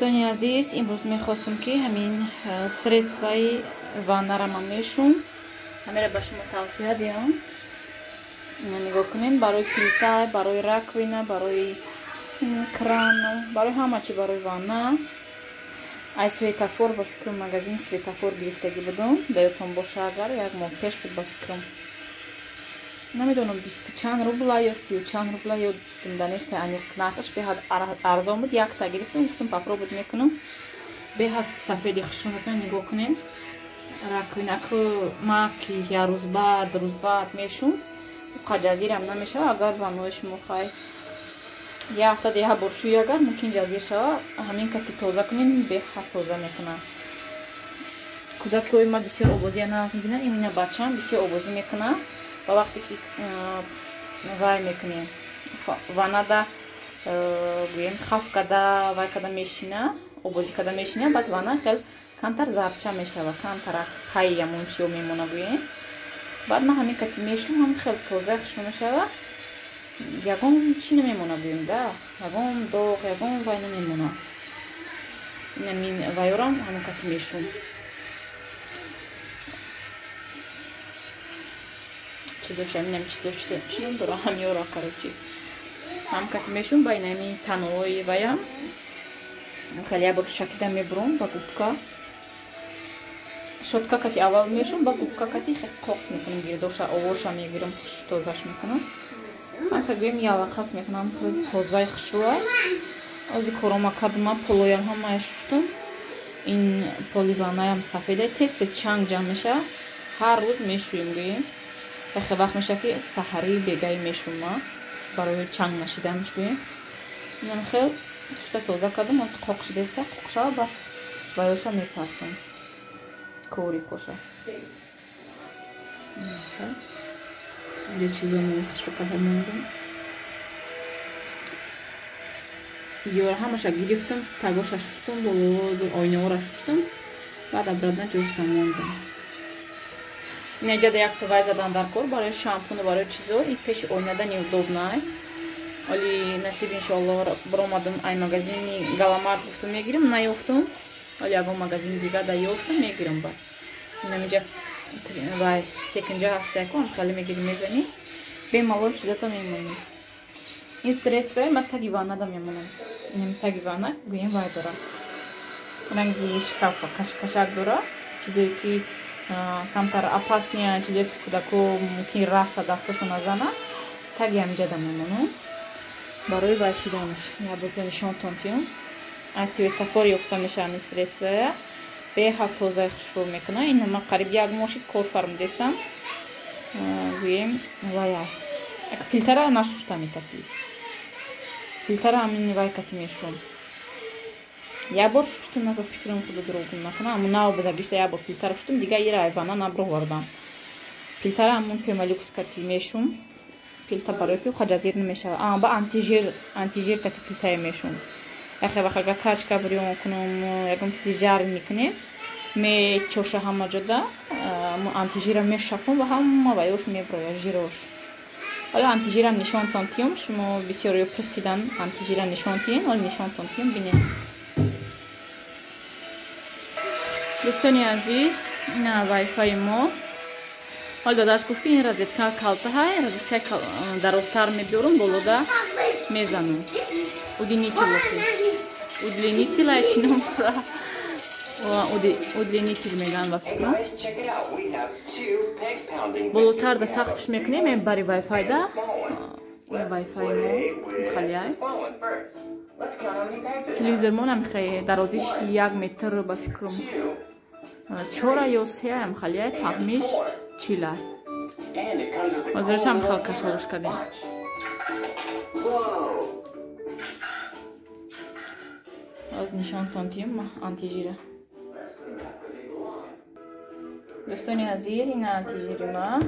Дӯстони азиз, имрӯз мехостам, ки ҳамин средстваи ваннара ман мешум, ҳамеро ба шумо тавсия диҳам. Нигоҳ кунем, барои плита, барои раковина, барои кран, барои ҳама чи, барои ванна. Аз Светофор, ба фикрам, магазини Светофор гирифтагӣ будум. Даётон боша агар, як моҳ пеш буд, ба фикрам. Намедонам, бисту чанд рубла ё сию чанд рубла ё данеста, аниқ нархаш. Беҳад арзон буд, якта гирифтам, гуфтам, попробовать мекунам. Беҳад сафеди хушрӯ мекунам. Нигоҳ кунед, раковинаку ма ки як рӯз баъд, рӯз баъд мешум, қа ҷазирам намешава. Агар ваннои шумо хай як ҳафтада як бор шӯи, агар мумкин ҷазир шава. Ҳамин ка ки тоза кунед, беҳад тоза мекунад. Кӯдакиҳои ма бисёр обозия нағз мебинад. Имина бачам бисёр обозӣ мекунад ва вақте ки вай мекунем, ваннада, гӯем, хаф када, вай када мешина, обозӣ када мешина, баъд ванна хел камтар зарча мешава, камтарак ҳай ямон чиё мемона, гӯем. Баъд ман ҳамин кати мешум, ҳам хел тоза хушрӯ мешава, ягон чӣ намемона, гӯем да, ягон доғ, ягон вай намемона. Инамин вайёрам ҳамин кати мешум. Чизоша, инами чизош чином дора, ҳамёра, короче, ҳам кати мешум. Ба инами танои ваям хеле як бор шакида мебурам ба губка, щётка кати аввал мешум, ба губка кати хел қоқ мекунам, гирдоша, овоша мегирам, хуш тозаш мекунам. Ҳамхел, гӯем, ялақас мекунам, хел тозаи хушрӯа. Ози корома кадма, полоям ҳамая шуштум. Ин поли ваннаям сафеда, тез тез чанг ҷамъ меша. Ҳар рӯз мешӯем, гӯем. Яхе вақт меша, ки саҳарӣ бегаи мешума, барои чанг нашиданаш, гӯем. Инам хел шушта тоза кардам, ози қоқ шидаста, қоқ шава, баъд ваёша мепартам, коврикоша. Инҷа чизомо хушрӯ карда мондам. Ёра ҳамаша гирифтам, тагоша шуштум, боло оинаҳоро шуштум, баъд обратно ҷошта мондам. Инҷада якта вай задан дар кор барои шампуну барои чизо, и пеши оинада неудобно. Оли насиб, иншоалло, баромадам ай магазини Галамарт, гуфтум, мегирам, наёфтум. Оли ягон магазини дигар да ёфтум, мегирам. Баъд инамиҷа вай секинҷа ҳастаяко, хеле мегирӣ, мезанӣ, бемалол чизата мемонӣ. Ин средствое ма таги ваннада мемонам. Инами таги ванна, гӯем, вай дора, ранги шкафа кашак дора. Чизое ки камтар опасный, чизое ки кӯдако мумкин раса дасташо назана, таги ҳамиҷада мемонам барои вай шиданаш. Ябурда нишонтон тиём. Аз Светофор ёфта мешавам. Ин средствоя беҳад тозаи хушрӯ мекунад. Ин ма қариб як моҳ шид кор фармудестам, гӯем. Вая плитара нашуштам, итаки плитара ҳамин вай кати мешум. Як бор шуштум, ба фикрам, худо дурӯғ накунам, аммо нав будагишта як бор плитара шуштум, дигар ира ванна набровардам. Плитара ҳамон Пемолюкс кати мешум плита, барои ки хаҷазир намешавад. Ба антижир, антижир кати плитае мешум. Яхе вақт агар качка бирён кунам, ягон чизи жар мекунем, мечоша ҳама ҷода, антижира мешапам ва ҳама ваёш меброя, жирош. Ҳоло антижирам нишонтон тиём. Шумо бисёриё пурсидан, антижира нишон тиен, ҳоло нишонтон тиём, бинед. Дӯстони азиз, ина вайфаи мо. Ҳол додаш гуфт, ки ин розетка калтаҳай, розетка дарозтар мебиёрум, болода мезанум. Удлинитель, удлинитель чи ном дора, удлинитель мегӯянд, ба фикрам. Болотар да сахтш мекунем, эн бари вайфайда. Вайфаи мо халияй. Телевизор мо намихе, дарозиш 1 метр, ба фикрам, чора ё сеаям халияй, паҳмиш чилай. Ҳозирашам хел кашолш кардем. Аз нишонтон тием антижира. Дӯстони азиз, ина антижири ма,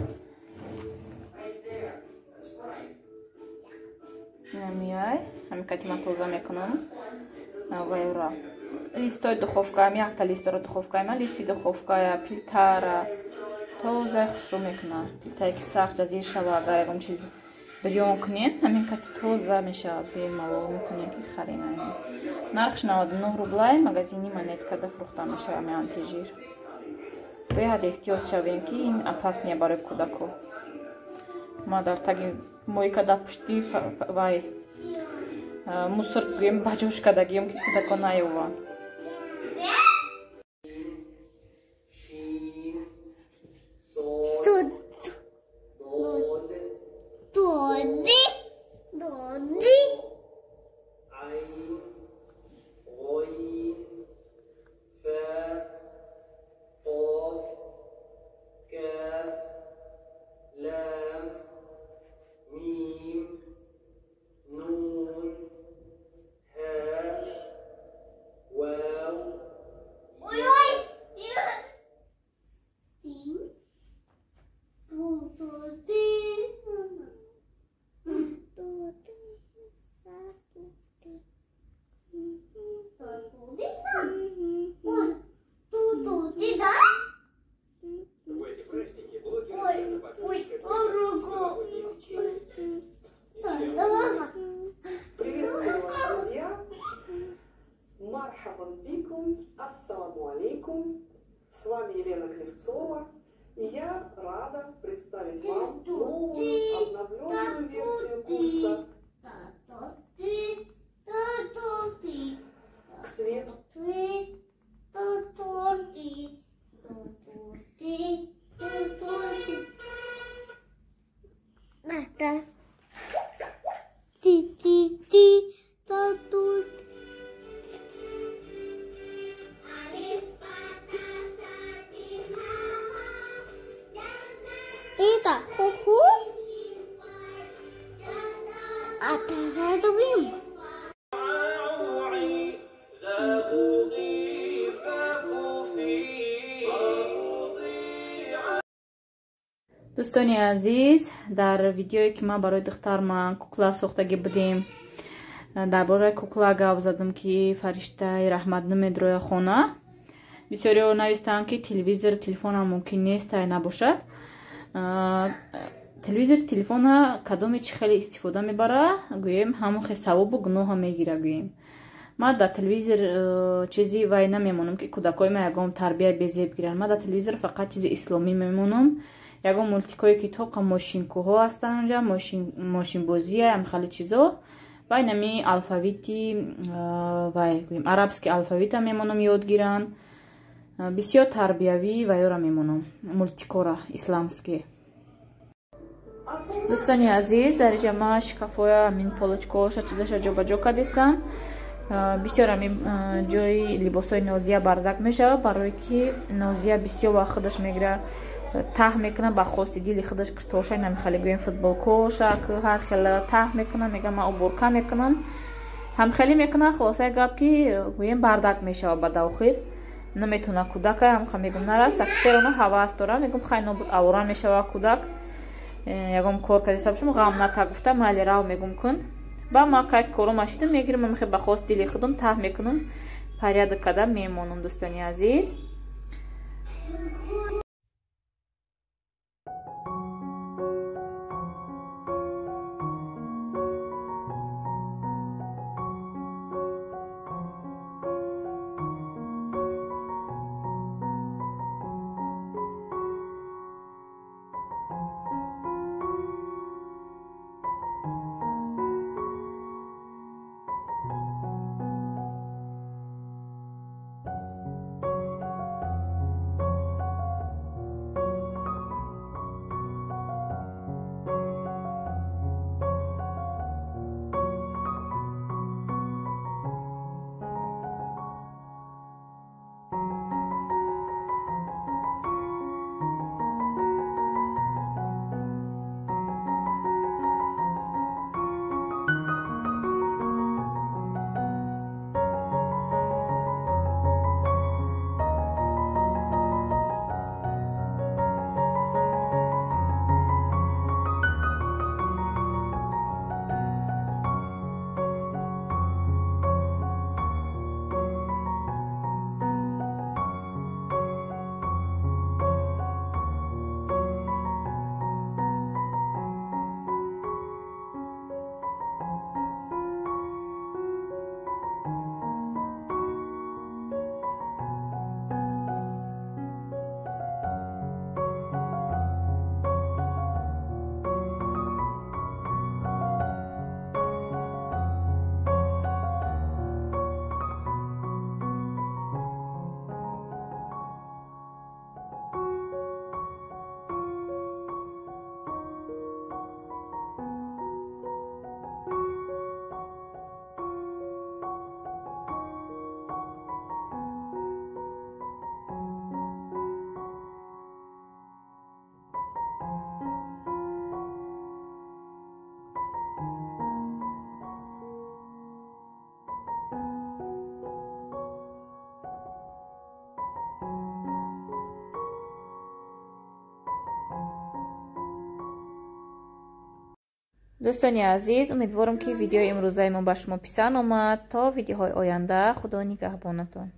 ина миай, ҳамин кати ман тоза мекунам вайра, листои духовкаам. Якта лист дора духовкаи ман, листи духовкая, плитара тозаи хушрӯ мекунам. Плитае ки сахт ҷазир шава, агар ягон чиз бирён кунед, ҳамин кати тоза мешавад, бемалол метавонед ки харед. Нархш 99 рублай, магазини Монеткада фурӯхта мешавад ҳамин антижир. Беҳад эҳтиёт шавем, ки ин опасния барои кӯдако. Ма дар таги мойка дар пушти вай мусор гӯем ба ҷош кардагием, ки кӯдако наёванд. Ассаламу алейкум, с вами Елена Клевцова, и я рада представить вам новую обновленную версию курса «К свету». Дӯстони азиз, дар видеое ки ман барои духтарман кукла сохтагӣ будем, дар бораи кукла гап задам, ки фариштаи раҳмат намедроя хона. Бисёриҳо навистанд, ки телевизор, телефонам мумкин нест, ай набошад. Телевизор, телефона кадоме чи хеле истифода мебара, гӯем ҳамон хел савобу гуноҳа мегира, гӯем. Ман дар телевизор чизи вай намемонам, ки кӯдакои ман ягон тарбия безеб гиранд. Ман дар телевизор фақат чизи исломӣ мемонам. Ягон мултикое ки тоқа мошинкӯҳо ҳастанд онҷа, мошинбозия, ҳамхели чизо. Ва инами алфавити вай гӯем арабски алфавита мемонам ёд гиранд. Бисёр тарбиявӣ вайёра мемонам, мултикора исламски. Дӯстони азиз, дар инҷа ман шкафоя, ҳамин полочкоша, чизаша ҷобаҷо кардистам. Бисёр ҳамин ҷои либосҳои Нозия бардак мешавад, барое ки Нозия бисёр вақт худаш мегира, таҳ мекунад ба хости дили худаш, киртоша, намехали гӯем футболкоша, ҳар хел таҳ мекунад, мега ман уборка мекунам, ҳамхелӣ мекунад. Хулосаи гап, ки гӯем бардак мешавад ба охир. Наметавона кӯдака, ҳамха мегум нарас, аксер оно ҳавас дорам, мегум хай нобуд авора мешавад кӯдак, ягон кор кардиста бошам, ғам ната гуфта майли рав мегум кун. Ба ма кай кором ашидам мегирам, мехе ба хост дили худам таҳ мекунам, порядок карда мемонам, дӯстони азиз. Дӯстони азиз, умедворам, ки видеои имрӯзаи мо ба шумо писанд омад. То видеоҳои оянда, Худо нигаҳбонатон.